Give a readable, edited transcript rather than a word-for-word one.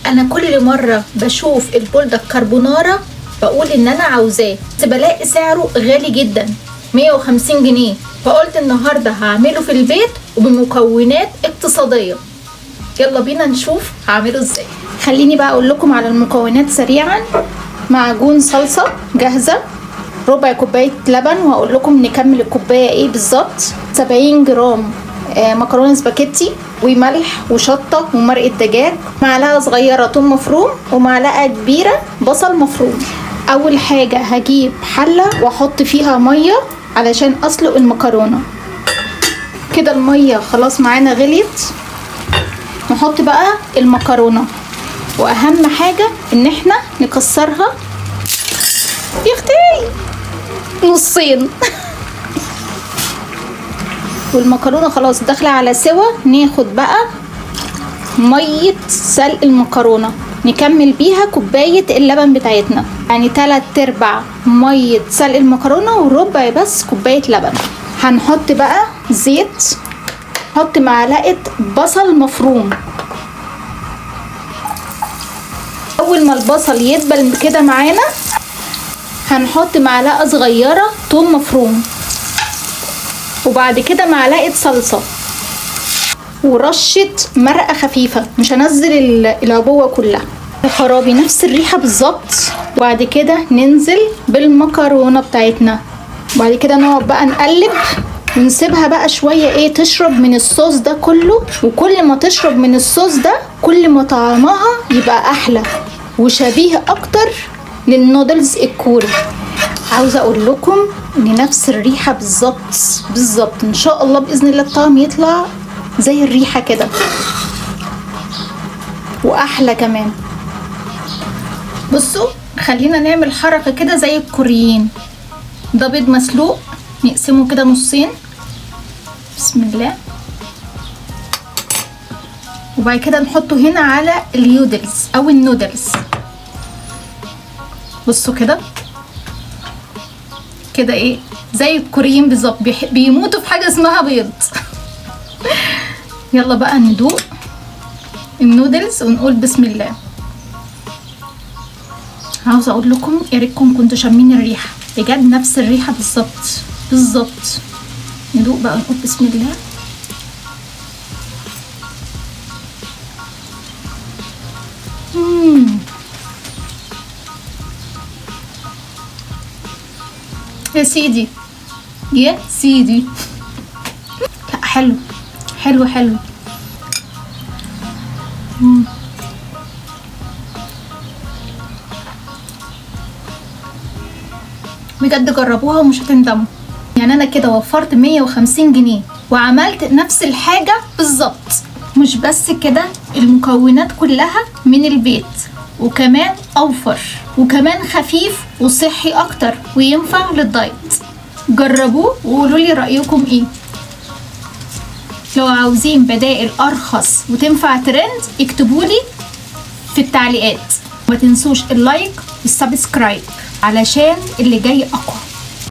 انا كل مرة بشوف البولدك كاربونارا بقول ان انا عاوزاه، بس بلاقي سعره غالي جدا 150 جنيه، فقلت النهارده هعمله في البيت وبمكونات اقتصادية. يلا بينا نشوف هعمله ازاي. خليني بقى اقول لكم على المكونات سريعا. معجون صلصه جاهزة، ربع كوباية لبن، وهقول لكم نكمل الكوباية ايه بالظبط، 70 جرام مكرونه سباكيتي، وملح وشطه ومرقه دجاج، معلقه صغيرة ثوم مفروم، ومعلقة كبيرة بصل مفروم. اول حاجة هجيب حله واحط فيها مية علشان اسلق المكرونه. كده المية خلاص معانا غليت، نحط بقى المكرونه، واهم حاجة ان احنا نكسرها يا اختي نصين. والمكرونه خلاص داخله على سوا. ناخد بقى مية سلق المكرونه نكمل بيها كوباية اللبن بتاعتنا، يعني 3/4 مية سلق المكرونه وربع بس كوباية لبن. هنحط بقى زيت، نحط معلقه بصل مفروم. اول ما البصل يدبل كده معانا هنحط معلقه صغيرة ثوم مفروم، وبعد كده معلقه صلصه ورشه مرقه خفيفة، مش هنزل العبوه كلها. يا خرابي نفس الريحة بالظبط. وبعد كده ننزل بالمكرونه بتاعتنا، وبعد كده نقعد بقى نقلب ونسيبها بقى شوية ايه تشرب من الصوص ده كله. وكل ما تشرب من الصوص ده كل ما طعمها يبقى احلى وشبيه اكتر للنودلز الكوري. عاوزه اقول لكم ان نفس الريحة بالظبط بالظبط، ان شاء الله باذن الله الطعم يطلع زي الريحة كده واحلى كمان. بصوا خلينا نعمل حركة كده زي الكوريين. ده بيض مسلوق نقسمه كده نصين، بسم الله، وبعد كده نحطه هنا على اليودلز او النودلز. بصوا كده كده ايه زي الكوريين بالظبط، بيموتوا في حاجة اسمها بيض. يلا بقى ندوق النودلز ونقول بسم الله. عاوزه اقول لكم يا ريتكم كنتوا شامين الريحة، بجد نفس الريحة بالظبط بالظبط. ندوق بقى نقول بسم الله. يا سيدي يا سيدي، لا حلو حلو حلو. بجد جربوها ومش هتندموا. يعني انا كده وفرت 150 جنيه وعملت نفس الحاجة بالظبط. مش بس كده، المكونات كلها من البيت، وكمان اوفر، وكمان خفيف وصحي اكتر، وينفع للدايت. جربوه وقولوا لي رأيكم ايه. لو عاوزين بدائل ارخص وتنفع ترند اكتبوا لي في التعليقات. ما تنسوش ال like وال subscribe علشان اللي جاي اقوى.